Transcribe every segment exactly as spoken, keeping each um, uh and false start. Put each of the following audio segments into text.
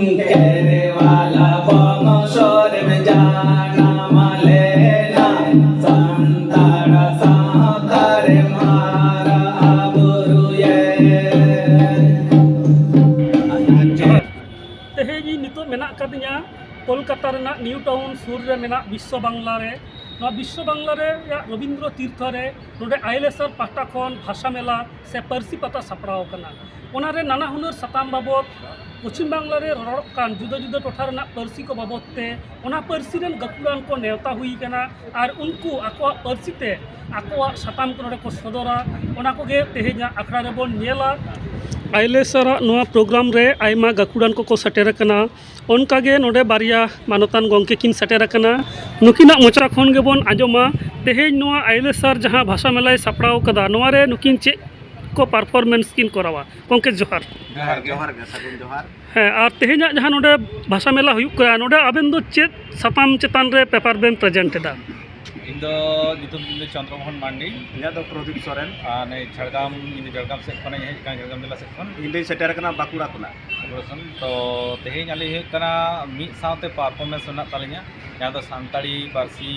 ᱠᱮᱨᱣᱟᱞᱟ ᱵᱚᱝᱥᱚ ᱨᱮᱢ ᱡᱟᱱᱟᱢ ᱞᱮᱱᱟ, ᱥᱟᱱᱛᱟᱲ ᱥᱟᱶᱛᱟ ᱨᱮᱢ ᱦᱟᱨᱟ ᱵᱩᱨᱩᱭᱮᱱ᱾ ᱡᱚᱦᱟᱨ᱾ ᱛᱮᱦᱮᱧ ᱤᱧ ᱱᱤᱛᱚᱜ ᱢᱮᱱᱟᱜ ᱟᱠᱟᱫᱤᱧᱟ ᱠᱳᱞᱠᱟᱛᱟ ᱨᱮᱱᱟᱜ ᱱᱤᱭᱩ ᱴᱟᱣᱩᱱ ᱥᱩᱨ ᱨᱮ ᱢᱮᱱᱟᱜ ᱵᱤᱥᱥᱚ ᱵᱟᱝᱞᱟ ᱨᱮ᱾ ᱱᱚᱣᱟ ᱵᱤᱥᱥᱚ ᱵᱟᱝᱞᱟ ᱨᱮᱭᱟᱜ ᱨᱚᱵᱤᱱᱫᱨᱚ ᱛᱤᱨᱛᱷᱚ ᱨᱮ ᱱᱚᱰᱮ ᱟᱭᱮᱞᱮᱥᱟᱨ ᱯᱟᱦᱴᱟ ᱠᱷᱚᱱ ᱵᱷᱟᱥᱟ ᱢᱮᱞᱟ ᱥᱮ ᱯᱟᱹᱨᱥᱤ ᱯᱟᱛᱟ ᱥᱟᱯᱲᱟᱣ ᱟᱠᱟᱱᱟ᱾ ᱚᱱᱟᱨᱮ ᱱᱟᱱᱟ ᱦᱩᱱᱟᱹᱨ ᱥᱟᱛᱟᱢ ᱵᱟᱵᱚᱛ ᱯᱚᱪᱷᱤᱢ ᱵᱟᱝᱞᱟ ᱨᱮ ᱨᱚᱲᱚᱜ ᱠᱟᱱ ᱡᱩᱫᱟᱹ ᱡᱩᱫᱟᱹ ᱴᱚᱴᱷᱟ ᱨᱮᱱᱟᱜ ᱯᱟᱹᱨᱥᱤ ᱠᱚ ᱵᱟᱵᱚᱛ ᱛᱮ ᱚᱱᱟ ᱯᱟᱹᱨᱥᱤ ᱨᱮᱱ ᱜᱟᱹᱠᱷᱩᱲᱟᱱ ᱠᱚ ᱱᱮᱣᱛᱟ ᱦᱩᱭ ᱟᱠᱟᱱᱟ ᱟᱨ ᱩᱱᱠᱩ ᱟᱠᱚᱣᱟᱜ ᱯᱟᱹᱨᱥᱤ ᱛᱮ ᱟᱠᱚᱣᱟᱜ ᱥᱟᱛᱟᱢ ᱠᱚ ᱱᱚᱰᱮ ᱠᱚ ᱥᱚᱫᱚᱨᱟ᱾ ᱚᱱᱟ ᱠᱚᱜᱮ ᱛᱮᱦᱮᱧᱟᱜ ᱟᱠᱷᱲᱟ ᱨᱮᱵᱚᱱ ᱧᱮᱞᱟ᱾ ᱟᱭᱮᱞᱮᱥᱟᱨᱟᱜ ᱱᱚᱣᱟ ᱯᱨᱳᱜᱨᱟᱢ ᱨᱮ ᱟᱭᱢᱟ ᱜᱟᱹᱠᱷᱩᱲᱟᱱ ᱠᱚᱠᱚ ᱥᱮᱴᱮᱨ ᱟᱠᱟᱱᱟ᱾ ᱚᱱᱠᱟᱜᱮ ᱱᱚᱰᱮ ᱵᱟᱨᱭᱟ ᱢᱟᱱᱚᱛᱟᱱ ᱜᱚᱢᱠᱮ ᱠᱤᱱ ᱥᱮᱴᱮᱨ ᱟᱠᱟᱱᱟ᱾ ᱱᱩᱠᱤᱱᱟᱜ ᱢᱚᱪᱟ ᱠᱷᱚᱱ ᱜᱮᱵᱚᱱ ᱟᱸᱡᱚᱢᱟ ᱛᱮᱦᱮᱧ ᱱᱚᱣᱟ ᱟᱭᱮᱞᱮᱥᱟᱨ ᱡᱟᱦᱟᱸ ᱵᱷᱟᱥᱟ ᱢᱮᱞᱟᱭ ᱥᱟᱯᱲᱟᱣ ᱟᱠᱟᱫᱟ, ᱱᱚᱣᱟ ᱨᱮ ᱱᱩᱠᱤᱱ ᱪᱮᱫ ᱠᱚ ᱯᱟᱨᱯᱷᱚᱨᱢᱮᱱᱥ ᱠᱤᱱ ᱠᱚᱨᱟᱣᱟ᱾ ᱜᱚᱢᱠᱮ, ᱡᱚᱦᱟᱨ᱾ ᱡᱚᱦᱟᱨ ᱜᱮ᱾ ᱡᱚᱦᱟᱨ ᱜᱮ, ᱥᱟᱹᱜᱩᱱ ᱡᱚᱦᱟᱨ᱾ ᱦᱮᱸ, ᱟᱨ ᱛᱮᱦᱮᱧᱟᱜ ᱡᱟᱦᱟᱸ ᱱᱚᱰᱮ ᱵᱷᱟᱥᱟ ᱢᱮᱞᱟ ᱦᱩᱭᱩᱜ ᱠᱟᱱᱟ, ᱱᱚᱰᱮ ᱟᱵᱮᱱ ᱫᱚ ᱪᱮᱫ ᱥᱟᱛᱟᱢ ᱪᱮᱛᱟᱱ ᱨᱮ ᱯᱮᱯᱟᱨ ᱵᱮᱱ ᱯᱨᱮᱡᱮᱱᱴ ᱮᱫᱟ? ᱤᱧ ᱫᱚ ᱧᱩᱛᱩᱢ ᱛᱤᱧ ᱫᱚ ᱪᱚᱱᱫᱨᱚ ᱢᱳᱦᱚᱱ ᱢᱟᱱᱰᱤ᱾ ᱤᱧᱟᱹᱜ ᱫᱚ ᱯᱨᱚᱫᱤᱯ ᱥᱚᱨᱮᱱ᱾ ᱟᱨ ᱱᱩᱭ ᱡᱷᱟᱲᱜᱨᱟᱢ, ᱤᱧ ᱫᱚ ᱡᱷᱟᱲᱜᱨᱟᱢ ᱥᱮᱫ ᱠᱷᱚᱱᱤᱧ ᱦᱮᱡ ᱟᱠᱟᱱᱟ, ᱡᱷᱟᱲᱜᱨᱟᱢ ᱡᱮᱞᱟ ᱥᱮᱫ ᱠᱷᱚᱱ᱾ ᱤᱧ ᱫᱚᱧ ᱥᱮᱴᱮᱨ ᱟᱠᱟᱱᱟ ᱵᱟᱸᱠᱩᱲᱟ ᱠᱷᱚᱱᱟᱜ᱾ ᱵᱟᱸᱠᱩᱲᱟ ᱠᱷᱚᱱ᱾ ᱛᱚ ᱛᱮᱦᱮᱧ ᱟᱹᱞᱤᱧ ᱦᱩᱭᱩᱜ ᱠᱟᱱᱟ ᱢᱤᱫ ᱥᱟᱶᱛᱮ ᱯᱟᱨᱯᱷᱚᱨᱢᱮᱱᱥ ᱢᱮᱱᱟᱜ ᱛᱟᱹᱞᱤᱧᱟ, ᱡᱟᱦᱟᱸ ᱫᱚ ᱥᱟᱱᱛᱟᱲᱤ ᱯᱟᱹᱨᱥᱤ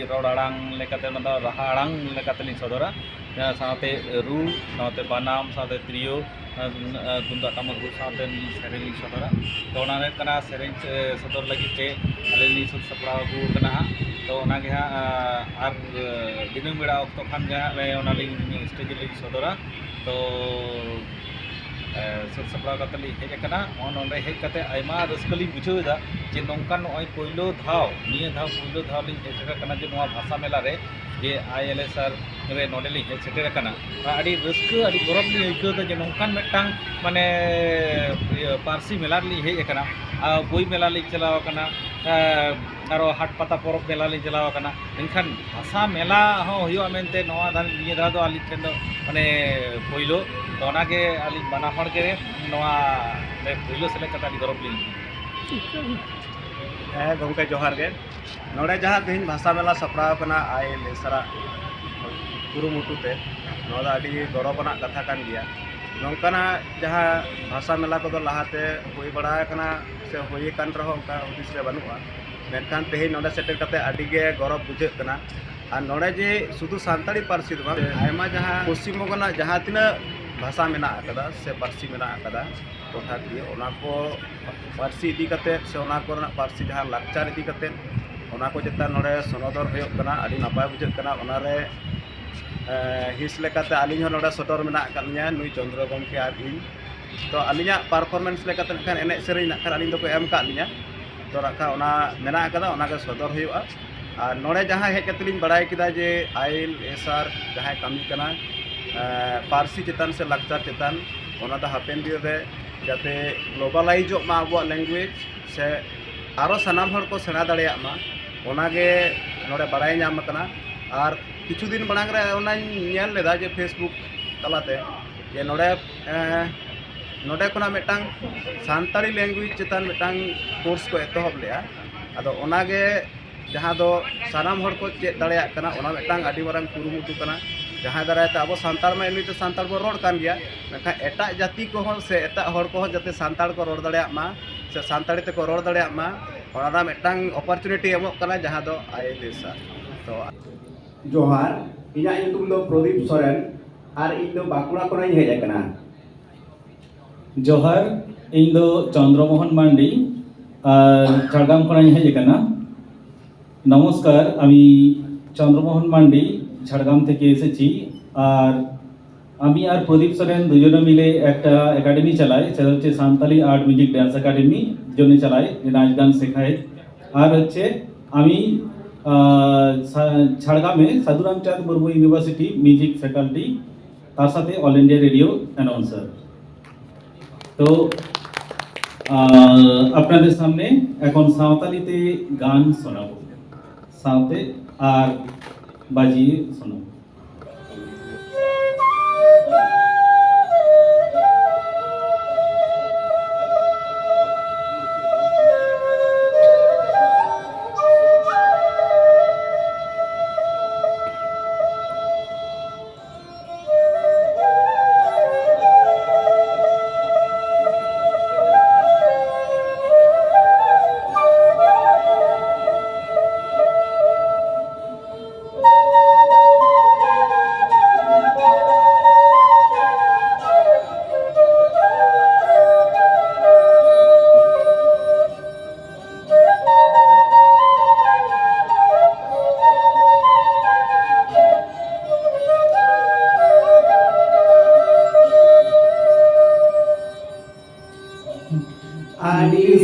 ᱨᱚᱲ ᱟᱲᱟᱝ ᱞᱮᱠᱟᱛᱮ, ᱚᱱᱟ ᱫᱚ ᱨᱟᱦᱟ ᱟᱲᱟᱝ ᱞᱮᱠᱟᱛᱮᱞᱤᱧ ᱥᱚᱫᱚᱨᱟ᱾ ᱡᱟᱦᱟᱸ ᱥᱟᱶᱛᱮ ᱨᱩ, ᱥᱟᱶᱛᱮ ᱵᱟᱱᱟᱢ, ᱥᱟᱶᱛᱮ ᱛᱤᱨᱭᱳ, ᱟᱨ, ᱟᱨ ᱛᱩᱢᱫᱟᱜ ᱴᱟᱢᱟᱠ ᱨᱩ ᱥᱟᱶᱛᱮ ᱥᱮᱨᱮᱧ ᱞᱤᱧ ᱥᱚᱫᱚᱨᱟ᱾ ᱛᱚ ᱚᱱᱟ ᱦᱩᱭᱩᱜ ᱠᱟᱱᱟ ᱥᱮᱨᱮᱧ, ᱮ, ᱥᱚᱫᱚᱨ ᱞᱟᱹᱜᱤᱫ ᱛᱮ ᱟᱹᱞᱤᱧ ᱞᱤᱧ ᱥᱟᱹᱛ ᱥᱟᱯᱲᱟᱣ ᱟᱹᱜᱩ ᱟᱠᱟᱱᱟ ᱦᱟᱸᱜ᱾ ᱛᱚ ᱚᱱᱟᱜᱮ ᱦᱟᱸᱜ, ᱟ, ᱟᱨ, ᱮ, ᱫᱤᱱᱟᱹᱢ ᱵᱮᱲᱟ ᱚᱠᱛᱚ ᱠᱷᱟᱱ ᱜᱮ ᱦᱟᱸᱜ ᱞᱮ ᱚᱱᱟᱞᱤᱧ ᱥᱴᱮᱡᱽ ᱨᱮᱞᱤᱧ ᱥᱚᱫᱚᱨᱟ᱾ ᱛᱚ, ᱮ, ᱥᱟᱹᱛ ᱥᱟᱯᱲᱟᱣ ᱠᱟᱛᱮ ᱞᱤᱧ ᱦᱮᱡ ᱟᱠᱟᱱᱟ᱾ ᱱᱚᱜᱼᱚ ᱱᱚᱰᱮ ᱦᱮᱡ ᱠᱟᱛᱮ ᱟᱭᱢᱟ ᱨᱟᱹᱥᱠᱟᱹ ᱞᱤᱧ ᱵᱩᱡᱷᱟᱹᱣ ᱮᱫᱟ ᱡᱮ ᱱᱚᱝᱠᱟᱱ ᱱᱚᱜᱼᱚᱭ ᱯᱳᱭᱞᱳ ᱫᱷᱟᱣ, ᱱᱤᱭᱟᱹ ᱫᱷᱟᱣ ᱯᱳᱭᱞᱳ ᱫᱷᱟᱣ ᱞᱤᱧ ᱦᱮᱡ ᱥᱮᱴᱮᱨ ᱟᱠᱟᱱᱟ ᱡᱮ ᱱᱚᱣᱟ ᱵᱷᱟᱥᱟ ᱢᱮᱞᱟ ᱨᱮ, ᱡᱮ ᱟᱭ ᱮᱞ ᱮᱥ ᱟᱨ ᱨᱮ ᱱᱚᱰᱮ ᱞᱤᱧ ᱦᱮᱡ ᱥᱮᱴᱮᱨ ᱟᱠᱟᱱᱟ᱾ ᱟᱹᱰᱤ ᱨᱟᱹᱥᱠᱟᱹ, ᱟᱹᱰᱤ ᱜᱚᱨᱚᱵᱽ ᱞᱤᱧ ᱟᱹᱭᱠᱟᱹᱣ ᱮᱫᱟ ᱡᱮ ᱱᱚᱝᱠᱟᱱ ᱢᱤᱫᱴᱟᱝ, ᱢᱟᱱᱮ, ᱤᱭᱟᱹ, ᱯᱟᱹᱨᱥᱤ ᱢᱮᱞᱟ ᱨᱮᱞᱤᱧ ᱦᱮᱡ ᱟᱠᱟᱱᱟ᱾ ᱟᱨ ᱵᱳᱭ ᱢᱮᱞᱟ ᱞᱤᱧ ᱪᱟᱞᱟᱣ ᱟᱠᱟᱱᱟ, ᱟᱨ ᱟᱨᱚ ᱦᱟᱴ ᱯᱟᱛᱟ ᱯᱚᱨᱚᱵᱽ ᱢᱮᱞᱟ ᱞᱤᱧ ᱪᱟᱞᱟᱣ ᱟᱠᱟᱱᱟ, ᱢᱮᱱᱠᱷᱟᱱ ᱵᱷᱟᱥᱟ ᱢᱮᱞᱟ ᱦᱚᱸ ᱦᱩᱭᱩᱜᱼᱟ ᱢᱮᱱᱛᱮ ᱱᱚᱣᱟ ᱫᱷᱟᱣ, ᱱᱤᱭᱟᱹ ᱫᱷᱟᱣ ᱫᱚ ᱟᱹᱞᱤᱧ ᱴᱷᱮᱱ ᱫᱚ, ᱢᱟᱱᱮ, ᱯᱳᱭᱞᱳ᱾ ᱛᱚ ᱚᱱᱟᱜᱮ ᱟᱹᱞᱤᱧ ᱵᱟᱱᱟ ᱦᱚᱲ ᱜᱮ ᱱᱚᱣᱟ ᱨᱮ ᱯᱳᱭᱞᱳ ᱥᱮᱞᱮᱫ ᱠᱟᱛᱮ ᱟᱹᱰᱤ ᱜᱚᱨᱚᱵᱽ ᱞᱤᱧ ᱟᱹᱭᱠᱟᱹᱣᱟ᱾ ᱦᱮᱸ ᱜᱚᱢᱠᱮ, ᱡᱚᱦᱟᱨ ᱜᱮ᱾ ᱱᱚᱰᱮ ᱡᱟᱦᱟᱸ ᱛᱮᱦᱮᱧ ᱵᱷᱟᱥᱟ ᱢᱮᱞᱟ ᱥᱟᱯᱲᱟᱣ ᱟᱠᱟᱱᱟ ᱟᱭ ᱮᱞ ᱮᱥ ᱟᱨᱟᱜ ᱠᱩᱨᱩᱢᱩᱴᱩ ᱛᱮ, ᱱᱚᱣᱟ ᱫᱚ ᱟᱹᱰᱤ ᱜᱚᱨᱚᱵᱽ ᱟᱱᱟᱜ ᱠᱟᱛᱷᱟ ᱠᱟᱱ ᱜᱮᱭᱟ᱾ ᱱᱚᱝᱠᱟᱱᱟᱜ ᱡᱟᱦᱟᱸ ᱵᱷᱟᱥᱟ ᱢᱮᱞᱟ ᱠᱚᱫᱚ ᱞᱟᱦᱟᱛᱮ ᱦᱩᱭ ᱵᱟᱲᱟ ᱟᱠᱟᱱᱟ ᱥᱮ ᱦᱩᱭ ᱟᱠᱟᱱ ᱨᱮᱦᱚᱸ ᱚᱱᱠᱟ ᱦᱩᱫᱤᱥ ᱨᱮ ᱵᱟᱹᱱᱩᱜᱼᱟ, ᱢᱮᱱᱠᱷᱟᱱ ᱛᱮᱦᱮᱧ ᱱᱚᱰᱮ ᱥᱮᱴᱮᱨ ᱠᱟᱛᱮ ᱟᱹᱰᱤ ᱜᱮ ᱜᱚᱨᱚᱵᱽ ᱵᱩᱡᱷᱟᱹᱜ ᱠᱟᱱᱟ᱾ ᱟᱨ ᱱᱚᱰᱮ ᱡᱮ ᱥᱩᱫᱷᱩ ᱥᱟᱱᱛᱟᱲᱤ ᱯᱟᱹᱨᱥᱤ ᱫᱚ ᱵᱟᱝ, ᱟᱭᱢᱟ ᱡᱟᱦᱟᱸ ᱯᱚᱥᱪᱤᱢ ᱵᱚᱝᱜᱚ ᱨᱮᱱᱟᱜ ᱡᱟᱦᱟᱸ ᱛᱤᱱᱟᱹᱜ ᱵᱷᱟᱥᱟ ᱢᱮᱱᱟᱜ ᱟᱠᱟᱫᱟ ᱥᱮ ᱯᱟᱹᱨᱥᱤ ᱢᱮᱱᱟᱜ ᱟᱠᱟᱫᱟ ᱴᱚᱴᱷᱟᱠᱤᱭᱟᱹ, ᱚᱱᱟ ᱠᱚ ᱯᱟᱹᱨᱥᱤ ᱤᱫᱤ ᱠᱟᱛᱮ ᱥᱮ ᱚᱱᱟ ᱠᱚᱨᱮᱱᱟᱜ ᱯᱟᱹᱨᱥᱤ ᱡᱟᱦᱟᱸ ᱞᱟᱠᱪᱟᱨ ᱤᱫᱤ ᱠᱟᱛᱮ, ᱚᱱᱟ ᱠᱚ ᱪᱮᱛᱟᱱ ᱱᱚᱰᱮ ᱥᱚᱱᱚᱫᱚᱨ ᱦᱩᱭᱩᱜ ᱠᱟᱱᱟ, ᱟᱹᱰᱤ ᱱᱟᱯᱟᱭ ᱵᱩᱡᱷᱟᱹᱜ ᱠᱟᱱᱟ᱾ ᱚᱱᱟᱨᱮ ᱮ, ᱦᱤᱸᱥ ᱞᱮᱠᱟᱛᱮ ᱟᱹᱞᱤᱧ ᱦᱚᱸ ᱱᱚᱰᱮ ᱥᱚᱫᱚᱨ ᱢᱮᱱᱟᱜ ᱟᱠᱟᱫ ᱞᱤᱧᱟ, ᱱᱩᱭ ᱪᱚᱱᱫᱨᱚ ᱜᱚᱢᱠᱮ ᱟᱨ ᱤᱧ᱾ ᱛᱚ, ᱟᱹᱞᱤᱧᱟᱜ performance ᱞᱮᱠᱟᱛᱮ ᱱᱟᱜ ᱠᱷᱟᱱ ᱮᱱᱮᱡ ᱥᱮᱨᱮᱧ ᱱᱟᱜ ᱠᱷᱟᱱ ᱟᱹᱞᱤᱧ ᱫᱚᱠᱚ ᱮᱢ ᱟᱠᱟᱫ ᱞᱤᱧᱟ᱾ ᱛᱚ, ᱱᱟᱜ ᱠᱷᱟᱱ ᱚᱱᱟ ᱢᱮᱱᱟᱜ ᱟᱠᱟᱫᱟ, ᱚᱱᱟᱜᱮ ᱥᱚᱫᱚᱨ ᱦᱩᱭᱩᱜᱼᱟ᱾ ᱟᱨ ᱱᱚᱰᱮ ᱡᱟᱦᱟᱸ ᱦᱮᱡ ᱠᱟᱛᱮ ᱞᱤᱧ ᱵᱟᱲᱟᱭ ᱠᱮᱫᱟ ᱡᱮ ᱟᱭᱮᱞ ᱮᱥ ᱟᱨ ᱡᱟᱦᱟᱸᱭ ᱠᱟᱹᱢᱤ ᱠᱟᱱᱟ, ᱮ, ᱯᱟᱹᱨᱥᱤ ᱪᱮᱛᱟᱱ ᱥᱮ ᱞᱟᱠᱪᱟᱨ ᱪᱮᱛᱟᱱ, ᱚᱱᱟ ᱫᱚ ᱦᱟᱯᱮᱱ ᱫᱤᱱ ᱨᱮ ᱡᱟᱛᱮ globalizeᱚᱜ ᱢᱟ ᱟᱵᱚᱣᱟᱜ language, ᱥᱮ ᱟᱨᱚ ᱥᱟᱱᱟᱢ ᱦᱚᱲ ᱠᱚ ᱥᱮᱬᱟ ᱫᱟᱲᱮᱭᱟᱜ ᱢᱟ, ᱚᱱᱟᱜᱮ ᱱᱚᱰᱮ ᱵᱟᱲᱟᱭ ᱧᱟᱢ ᱟᱠᱟᱱᱟ᱾ ᱟᱨ ᱠᱤᱪᱷᱩ ᱫᱤᱱ ᱢᱟᱲᱟᱝ ᱨᱮ ᱚᱱᱟᱧ ᱧᱮᱞ ᱞᱮᱫᱟ ᱡᱮ Facebook ᱛᱟᱞᱟᱛᱮ ᱡᱮ ᱱᱚᱰᱮ, ᱮᱸ, ᱱᱚᱰᱮ ᱠᱷᱚᱱᱟᱜ ᱢᱤᱫᱴᱟᱝ ᱥᱟᱱᱛᱟᱲᱤ language ᱪᱮᱛᱟᱱ ᱢᱤᱫᱴᱟᱝ course ᱠᱚ ᱮᱛᱚᱦᱚᱵ ᱞᱮᱫᱼᱟ᱾ ᱟᱫᱚ ᱚᱱᱟᱜᱮ ᱡᱟᱦᱟᱸ ᱫᱚ ᱥᱟᱱᱟᱢ ᱦᱚᱲ ᱠᱚ ᱪᱮᱫ ᱫᱟᱲᱮᱭᱟᱜ ᱠᱟᱱᱟ, ᱚᱱᱟ ᱢᱤᱫᱴᱟᱝ ᱟᱹᱰᱤ ᱢᱟᱨᱟᱝ ᱠᱩᱨᱩᱢᱩᱴᱩ ᱠᱟᱱᱟ, ᱡᱟᱦᱟᱸ ᱫᱟᱨᱟᱭ ᱛᱮ ᱟᱵᱚ ᱥᱟᱱᱛᱟᱲ ᱢᱟ ᱮᱢᱱᱤ ᱛᱮ ᱥᱟᱱᱛᱟᱲ ᱵᱚᱱ ᱨᱚᱲ ᱠᱟᱱ ᱜᱮᱭᱟ, ᱢᱮᱱᱠᱷᱟᱱ ᱮᱴᱟᱜ ᱡᱟᱹᱛᱤ ᱠᱚᱦᱚᱸ ᱥᱮ ᱮᱴᱟᱜ ᱦᱚᱲ ᱠᱚᱦᱚᱸ ᱡᱟᱛᱮ ᱥᱟᱱᱛᱟᱲ ᱠᱚ ᱨᱚᱲ ᱫᱟᱲᱮᱭᱟᱜ ᱢᱟ ᱥᱮ ᱥᱟᱱᱛᱟᱲᱤ ᱛᱮᱠᱚ ᱨᱚᱲ ᱫᱟᱲᱮᱭᱟᱜ ᱢᱟ, ᱚᱱᱟ ᱨᱮᱱᱟᱜ ᱢᱤᱫᱴᱟᱝ opportunity ᱮᱢᱚᱜ ᱠᱟᱱᱟ, ᱡᱟᱦᱟᱸ ᱫᱚ ᱟᱭᱮᱞ ᱮᱥ ᱟᱨ᱾ ᱛᱚ, ᱡᱚᱦᱟᱨ, ᱤᱧᱟᱹᱜ ᱧᱩᱛᱩᱢ ᱫᱚ ᱯᱨᱚᱫᱤᱯ ᱥᱚᱨᱮᱱ ᱟᱨ ᱤᱧ ᱫᱚ ᱵᱟᱸᱠᱩᱲᱟ ᱠᱷᱚᱱᱤᱧ ᱦᱮᱡ ᱟᱠᱟᱱᱟ᱾ ᱡᱚᱦᱟᱨ, ᱤᱧ ᱫᱚ ᱪᱚᱱᱫᱨᱚ ᱢᱳᱦᱚᱱ ᱢᱟᱱᱰᱤ ᱟᱨ ᱡᱷᱟᱲᱜᱨᱟᱢ ᱠᱷᱚᱱᱤᱧ ᱦᱮᱡ ᱟᱠᱟᱱᱟ᱾ নমস্কার, আমি চন্দ্রমোহন মান্ডি, ঝাড়গ্রাম থেকে এসেছি। আর আমি আর প্রদীপ সোরেন দুজনে মিলে একটা একাডেমি চালাই, সেটা হচ্ছে Santali art music dance academy. দুজনে চালাই, নাচ গান শেখাই। আর হচ্ছে আমি, আহ, সা-, ঝাড়গ্রামে সাধুরাম চাঁদ মুর্মু ইউনিভার্সিটি মিউজিক ফ্যাকাল্টি, তার সাথে অল ইন্ডিয়া রেডিও অ্যানাউন্সার। তো, আহ, আপনাদের সামনে এখন সাঁওতালিতে গান শোনাবো, সাঁওতে আর বাজিয়ে শোনাবো।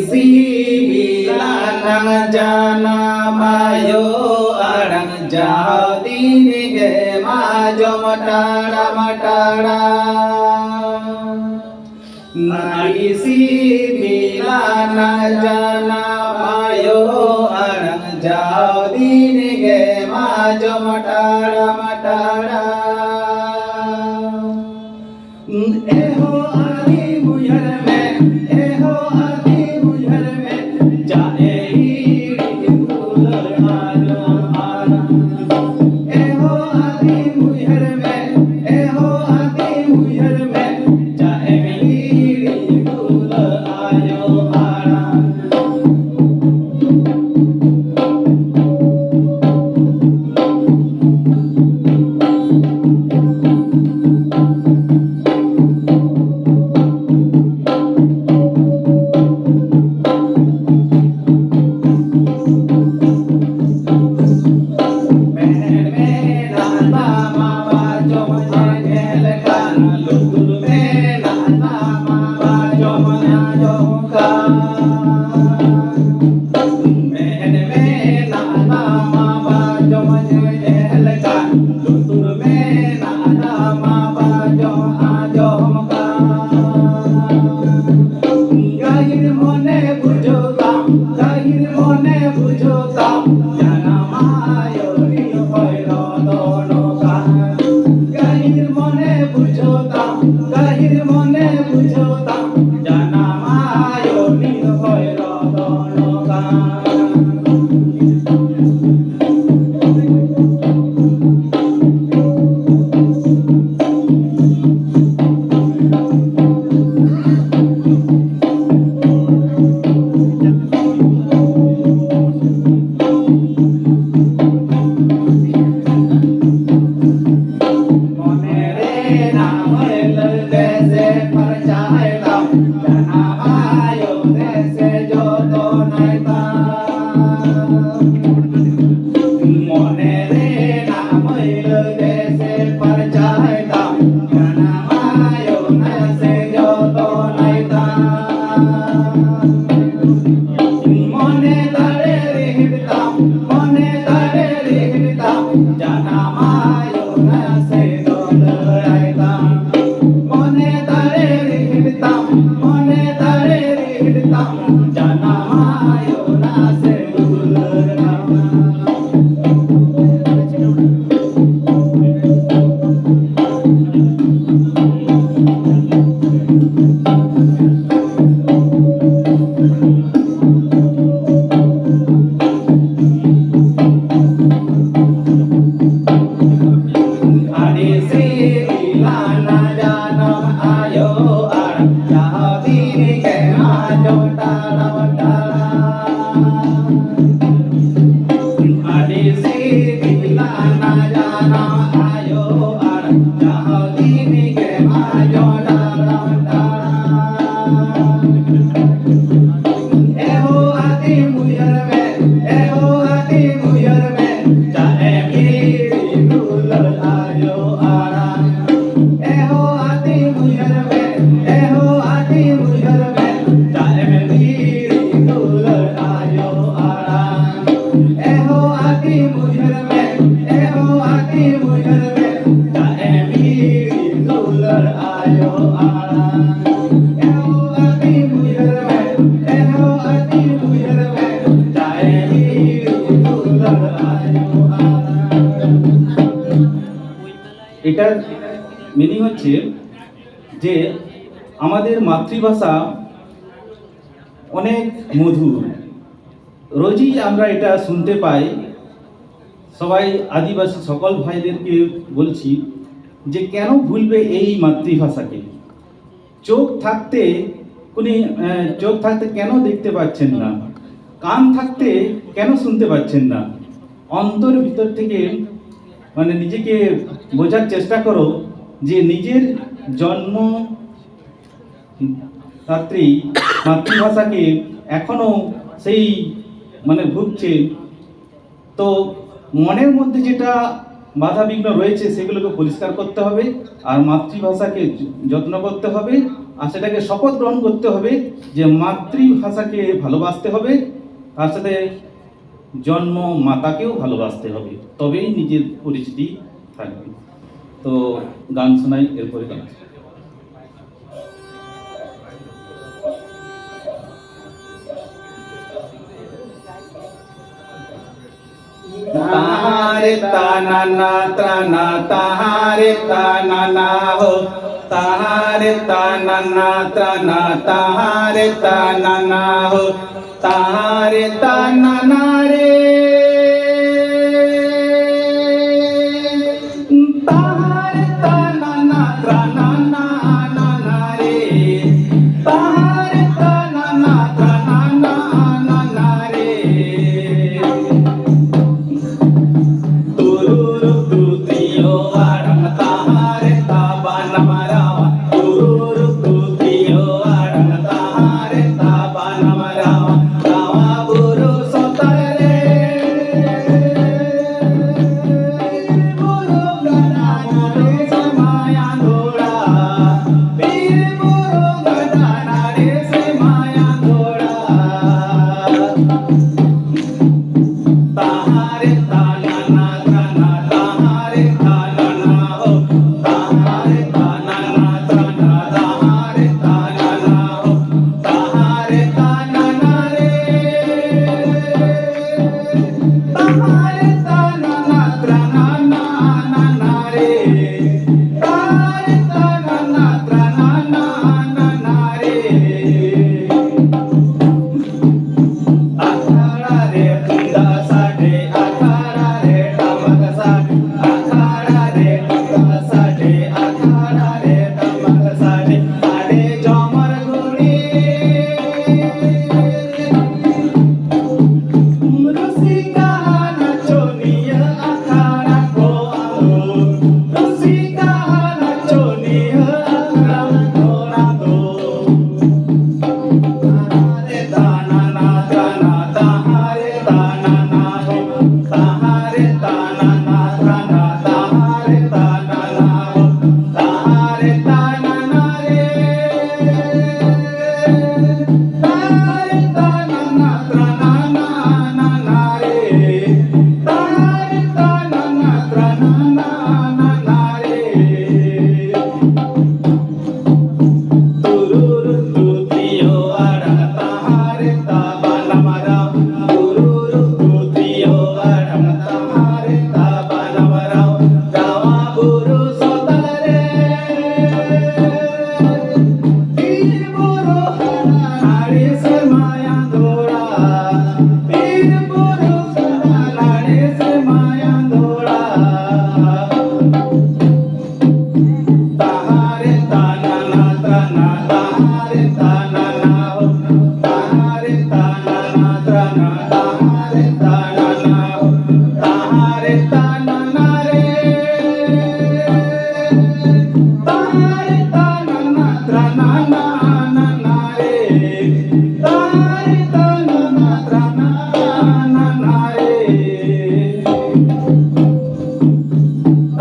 ᱥᱤᱵᱤᱞᱟᱱᱟᱝ ᱡᱟᱱᱟᱢ ᱟᱭᱳ ᱟᱲᱟᱝ ᱡᱟᱣ ᱫᱤᱱ ᱜᱮᱢ ᱟᱸᱡᱚᱢ ᱴᱟᱲᱟᱢ ᱴᱟᱲᱟᱢ᱾ ᱱᱟᱹᱲᱤ ᱥᱤᱵᱤᱞᱟᱱᱟᱝ ᱡᱟᱱᱟᱢ ᱟᱭᱳ ᱟᱲᱟᱝ ᱡᱟᱣ ᱫᱤᱱ ᱜᱮᱢ ᱟᱸᱡᱚᱢ ᱴᱟᱲᱟᱢ ᱴᱟᱲᱟᱢ᱾ ᱮᱦᱳ ᱟᱹᱫᱤᱢ ᱩᱭᱦᱟᱹᱨ ᱢᱮ, ᱮᱦᱳ ᱟᱹᱫᱤᱢ ᱩᱭᱦᱟᱹᱨ ᱢᱮ, ᱪᱟᱜ ᱮ ᱦᱤᱲᱤᱧ ᱫᱩᱞᱟᱹᱲ ᱟᱭᱳ ᱟᱲᱟᱝ᱾ ᱮᱦᱳ ᱟᱹᱫᱤᱢ ᱩᱭᱦᱟᱹᱨ ᱢᱮ, ᱮᱦᱳ ᱟᱹᱫᱤᱢ ᱩᱭᱦᱟᱹᱨ ᱢᱮ, ᱪᱟᱜ ᱮᱢ ᱦᱤᱲᱤᱧ ᱫᱩᱞᱟᱹᱲ ᱟᱭᱳ ᱟᱲᱟᱝ᱾ ᱡᱟᱱᱟᱢ ᱟᱭᱳ ᱱᱟᱥᱮ ᱫᱩᱞᱟᱹᱲ ᱟᱢᱟ᱾ ᱟᱹᱰᱤ ᱥᱤᱵᱤᱞᱟ ᱱᱟ ᱡᱟᱱᱟᱢ ᱟᱭᱳ ᱟᱲᱟᱝ, ᱡᱟᱦᱟᱸ ᱫᱤᱱ ᱜᱮ ᱟᱸᱡᱚᱢ ᱛᱟᱲᱟᱢ ᱛᱟᱲᱟᱢ᱾ ᱟᱹᱰᱤ ᱥᱤᱵᱤᱞᱟ ᱱᱟ ᱡᱟᱱᱟᱢ ᱟᱭᱳ ᱟᱲᱟᱝ, ᱡᱟᱦᱟᱸ ᱫᱤᱱ ᱜᱮ ᱟᱸᱡᱚᱢ ᱛᱟᱲᱟᱢ ᱛᱟᱲᱟᱢ᱾ ᱮᱦᱳ ᱟᱹᱫᱤᱢ ᱩᱭᱦᱟᱹᱨ ᱢᱮ, ᱮᱦᱳ ᱟᱹᱫᱤᱢ ᱩᱭᱦᱟᱹᱨ ᱢᱮ, ᱪᱟᱜ ᱮᱢ ᱦᱤᱲᱤᱧ ᱫᱩᱞᱟᱹᱲ ᱟᱭᱳ ᱟᱲᱟᱝ᱾ ᱮᱦᱳ ᱟᱹᱫᱤᱢ ᱩᱭᱦᱟᱹᱨ ᱢᱮ, ᱮᱦᱳ ᱟᱹᱫᱤᱢ ᱩᱭᱦᱟᱹᱨ ᱢᱮ, ᱪᱟᱜ ᱮᱢ ᱦᱤᱲᱤᱧ ᱫᱩᱞᱟᱹᱲ ᱟᱭᱳ ᱟᱲᱟᱝ᱾ ᱮᱦᱳ ᱟᱹᱫᱤᱢ ᱩᱭᱦᱟᱹᱨ ᱢᱮ, ᱮᱦᱳ ᱟᱹᱫᱤᱢ ᱩᱭᱦᱟᱹᱨ ᱢᱮ, ᱪᱟᱜ ᱮᱢ ᱦᱤᱲᱤᱧ ᱫᱩᱞᱟᱹᱲ ᱟᱭᱳ ᱟᱲᱟᱝ᱾ ᱮᱦᱳ ᱟᱹᱫᱤᱢ ᱩᱭᱦᱟᱹᱨ ᱢᱮ, ᱮᱦᱳ ᱟᱹᱫᱤᱢ ᱩᱭᱦᱟᱹᱨ ᱢᱮ, ᱪᱟᱜ ᱮᱢ ᱦᱤᱲᱤᱧ ᱫᱩᱞᱟᱹᱲ ᱟᱭᱳ ᱟᱲᱟᱝ᱾ এটার মিনিং হচ্ছে যে আমাদের মাতৃভাষা অনেক মধুর। রোজই আমরা এটা শুনতে পাই। সবাই আদিবাসী সকল ভাইদেরকে বলছি যে কেন ভুলবে এই মাতৃভাষাকে। চোখ থাকতে উনি, আহ, চোখ থাকতে কেন দেখতে পাচ্ছেন না? কান থাকতে কেন শুনতে পাচ্ছেন না? অন্তর ভিতর থেকে, মানে, নিজেকে বোঝার চেষ্টা করো যে নিজের জন্ম ধাত্রী মাতৃভাষাকে এখনো সেই, মানে, ভুগছে। তো মনের মধ্যে যেটা বাধা বিঘ্ন রয়েছে, সেগুলোকে পরিষ্কার করতে হবে। আর মাতৃভাষাকে যত্ন করতে হবে, আর সেটাকে শপথ গ্রহণ করতে হবে যে মাতৃভাষাকে ভালোবাসতে হবে, তার সাথে জন্ম মাতাকেও ভালোবাসতে হবে, তবেই নিজের পরিচিতি থাকবে। তো গান শোনাই, এরপরে গান। Tanana trana tahare tanana ho. Tahare tanana trana tahare tanana ho. Tahare tanana re. Tahare tanana trana nana re. Tahare tanana trana nana re. Tururu tutio arang tahare tabana marawa. Tururu tutio arang tahare tabana marawa. Tawa buru sotare. Buru gadana de semayan dora. Buru gadana de semayan dora. Tahare tanana trana tahare tanana ho. Tahare tanana trana tahare tanana ho. Tahare tanana re.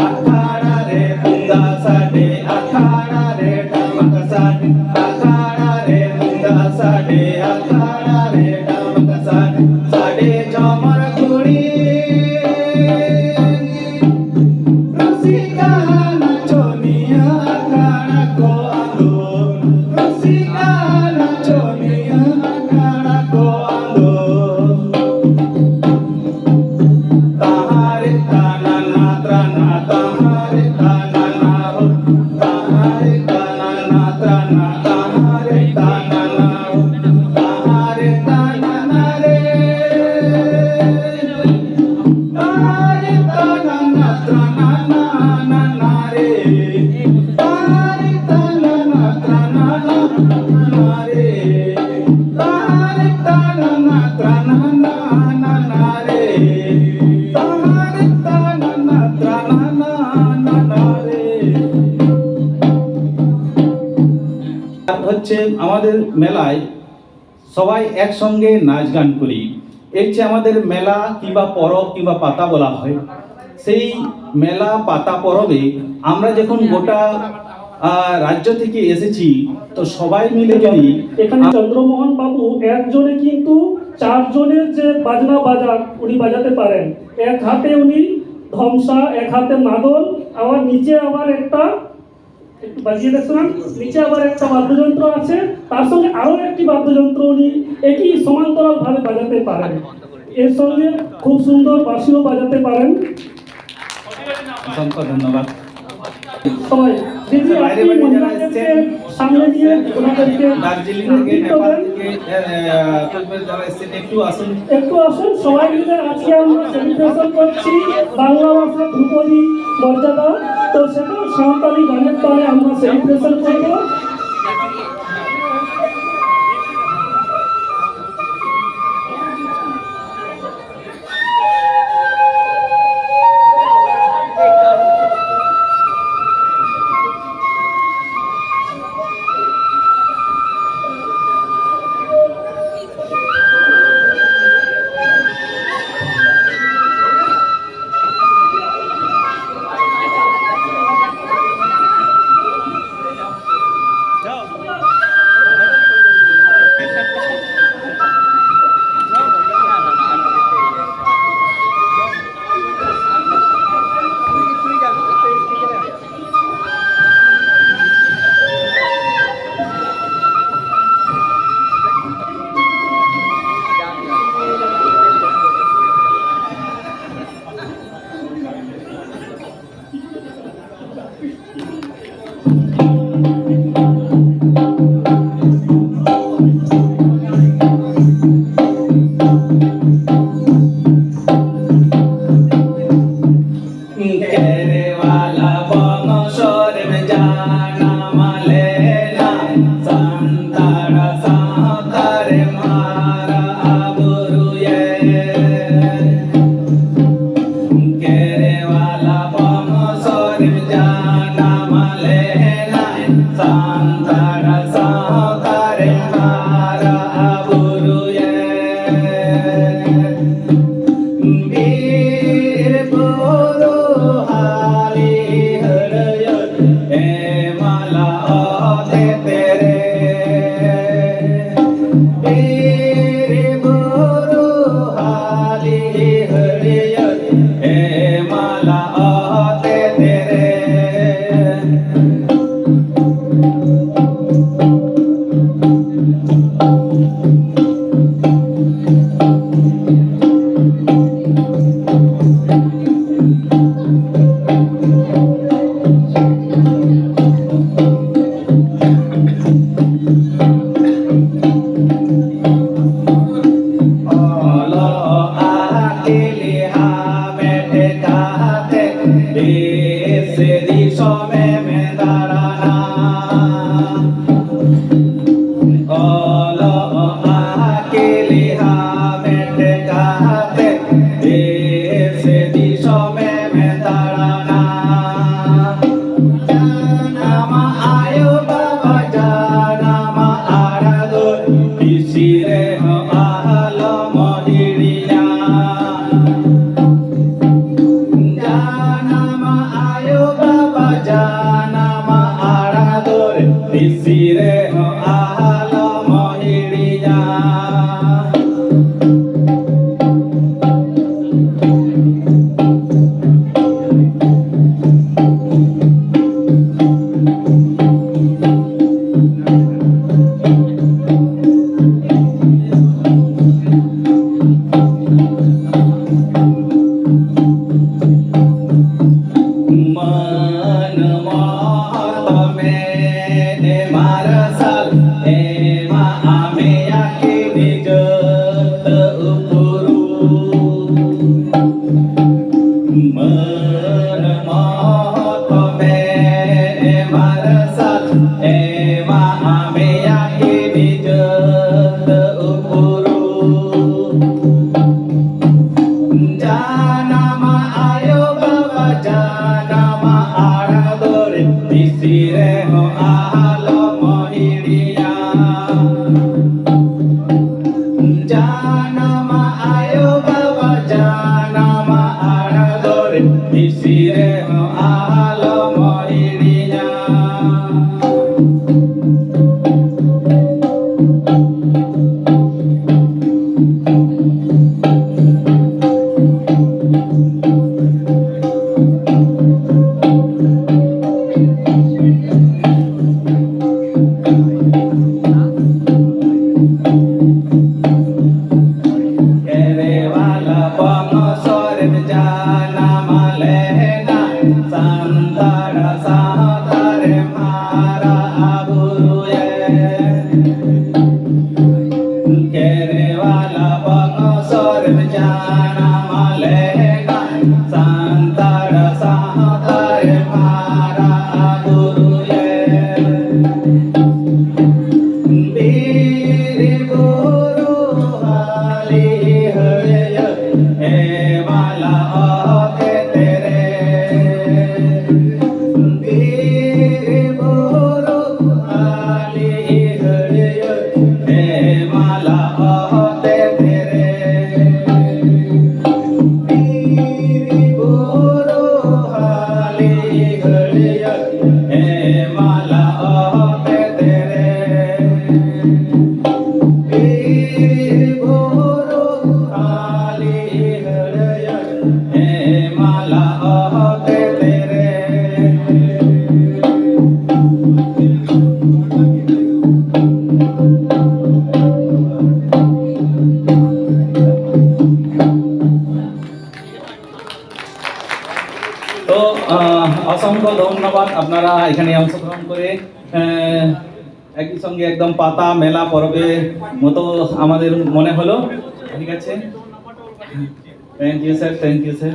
ᱟᱠᱷᱟᱲᱟ ᱨᱮ ᱛᱩᱢᱫᱟᱜ ᱥᱟᱰᱮ, ᱟᱠᱷᱟᱲᱟ ᱨᱮ ᱴᱟᱢᱟᱠ ᱥᱟᱰᱮ, ᱟᱠᱷᱟᱲᱟ ᱨᱮ ᱛᱩᱢᱫᱟᱜ ᱥᱟᱰᱮ, ᱟᱠᱷᱟᱲᱟ ᱨᱮ ᱴᱟᱢᱟᱠ ᱥᱟᱰᱮ, ᱥᱟᱰᱮ ᱡᱷᱚᱢᱚᱨ ᱜᱷᱩᱲᱤ᱾ ᱨᱩᱥᱤᱠᱟ ᱱᱟᱪᱚᱱᱤᱭᱟᱹ ᱟᱠᱷᱟᱲᱟ ᱠᱚ ᱟᱸᱫᱳᱲ, ᱨᱩᱥᱤᱠᱟ ᱱᱟᱪᱚᱱᱤᱭᱟᱹ ᱟᱠᱷᱟᱲᱟ ᱠᱚ ᱟᱸᱫᱳᱲ᱾ ᱛᱟᱦᱟᱨᱮ ᱛᱟᱱᱟᱱᱟ ᱛᱨᱟᱱᱟ, ᱛᱟᱦᱟᱨᱮ ᱛᱟᱱᱟᱱᱟ ᱦᱳ, ᱛᱟᱦᱟᱨᱮ ᱛᱟᱱᱟᱱᱟ ᱛᱨᱟᱱᱟ, ᱛᱟᱦᱟᱨᱮ ᱛᱟᱱᱟᱱᱟ ᱦᱳ, ᱛᱟᱦᱟᱨᱮ ᱛᱟᱱᱟᱱᱟ ᱨᱮ᱾ ᱛᱟᱦᱟᱨᱮ ᱛᱟᱱᱟᱱᱟ ᱛᱨᱟᱱᱟᱱᱟ ᱱᱟᱱᱟ ᱨᱮ᱾ ᱛᱟᱦᱟᱨᱮ ᱛᱟᱱᱟᱱᱟ ᱛᱨᱟᱱᱟᱱᱟ ᱱᱟᱱᱟ ᱨᱮ᱾ ᱛᱟᱦᱟᱨᱮ ᱛᱟᱱᱟᱱᱟ ᱛᱨᱟᱱᱟᱱᱟ ᱱᱟᱱᱟ ᱨᱮ᱾ ᱛᱟᱦᱟᱨᱮ ᱛᱟᱱᱟᱱᱟ ᱛᱨᱟᱱᱟᱱᱟ ᱱᱟᱱᱟ ᱨᱮ। আর হচ্ছে আমাদের মেলায় সবাই একসঙ্গে নাচ গান করি। এই যে আমাদের মেলা কিংবা পরব কিংবা পাতা বলা হয়, সেই মেলা পাতা পরবে আমরা যখন গোটা আহ, রাজ্য থেকে এসেছি, তো সবাই মিলে যদি এখানে চন্দ্রমোহন বাবু একজনে কিন্তু চারজনের যে বাজনা বাজান উনি বাজাতে পারেন। এক হাতে উনি ধমসা, এক হাতে মাদল, আবার নিচে আবার একটা, একটু বাজিয়ে দেখছিলাম, নিচে আবার একটা বাদ্যযন্ত্র আছে, তার সঙ্গে আরো একটি বাদ্যযন্ত্র উনি একই সমান্তরাল ভাবে বাজাতে পারেন। এর সঙ্গে খুব সুন্দর বাঁশিও বাজাতে পারেন। অসংখ্য ধন্যবাদ। সবাই, দিদি, বাইরে আপনি বাইরে যারা মহিলাদেরকে এসছেন, সামনে দিয়ে ওনাদেরকে দার্জিলিং থেকে, নেতৃত্ব নেপাল দেন। থেকে, আহ, তুর্মের যারা এসছেন, একটু আসুন। একটু আসুন, সবাই মিলে আজকে আমরা সেলিব্রেশন করছি বাংলা ভাষা ধ্রুপদী মর্যাদা। তো সেটা সাঁওতালি গানের তালে আমরা সেলিব্রেশন করব। ᱚᱞᱚᱜ ᱟᱹᱠᱤᱞ ᱦᱟᱢᱮᱴ ᱠᱟᱛᱮ ᱫᱮᱥ ᱫᱤᱥᱚᱢᱮᱢ ᱫᱟᱬᱟᱱᱟ᱾ ᱚᱞᱚᱜ ᱟᱹᱠᱤᱞ ᱦᱟᱢᱮᱴ ᱠᱟᱛᱮ ᱫᱮᱥ ᱫᱤᱥᱚᱢᱮᱢ ᱫᱟᱬᱟᱱᱟ᱾ ᱡᱟᱱᱟᱢ ᱟᱭᱳ ᱵᱟᱵᱟ ᱡᱟᱱᱟᱢ ᱟᱲᱟᱝ ᱫᱚ ᱛᱤᱥ ᱨᱮᱦᱚᱸ ᱟᱞᱚᱢ ᱦᱤᱲᱤᱧᱟ᱾ ᱡᱟᱱᱟᱢ ᱟᱭᱳ ᱵᱟᱵᱟ ᱡᱟᱱᱟᱢ ᱟᱲᱟᱝ ᱫᱚ ᱛᱤᱥ ᱨᱮᱦᱚᱸ ᱟᱞᱚᱢ ᱦᱤᱲᱤᱧᱟ᱾ ᱢᱟᱹᱱ ᱢᱚᱦᱚᱛ ᱢᱮᱫ ᱢᱟᱨᱥᱟᱞ ᱮᱢᱟᱜ ᱢᱮᱭᱟ ᱠᱤᱱ ᱡᱟᱹᱛ ᱩᱯᱨᱩᱢ᱾ ᱢᱟᱹᱱ ᱢᱚᱦᱚᱛ ᱢᱮᱫ ᱢᱟᱨᱥᱟᱞ ᱮᱢᱟᱜ ᱢᱮᱭᱟ ᱠᱤᱱ ᱡᱟᱹᱛ ᱩᱯᱨᱩᱢ᱾ ᱡᱟᱱᱟᱢ ᱟᱭᱳ ᱵᱟᱵᱟ ᱡᱟᱱᱟᱢ ᱟᱲᱟᱝ ᱫᱚ ᱛᱤᱥ ᱨᱮᱦᱚᱸ ᱟᱞᱚᱢ ᱦᱤᱲᱤᱧᱟ᱾ ᱡᱟᱱᱟᱢ ᱟᱭᱳ ᱵᱟᱵᱟ ᱡᱟᱱᱟᱢ ᱟᱲᱟᱝ ᱫᱚ ᱛᱤᱥ ᱨᱮᱦᱚᱸ ᱟᱞᱚᱢ ᱦᱤᱲᱤᱧᱟ᱾ তো আহ, অসংখ্য ধন্যবাদ আপনারা এখানে অংশগ্রহণ করে আহ, একই সঙ্গে একদম পাতা মেলা পরবে মতো আমাদের মনে হলো। ঠিক আছে, thank you sir, thank you sir.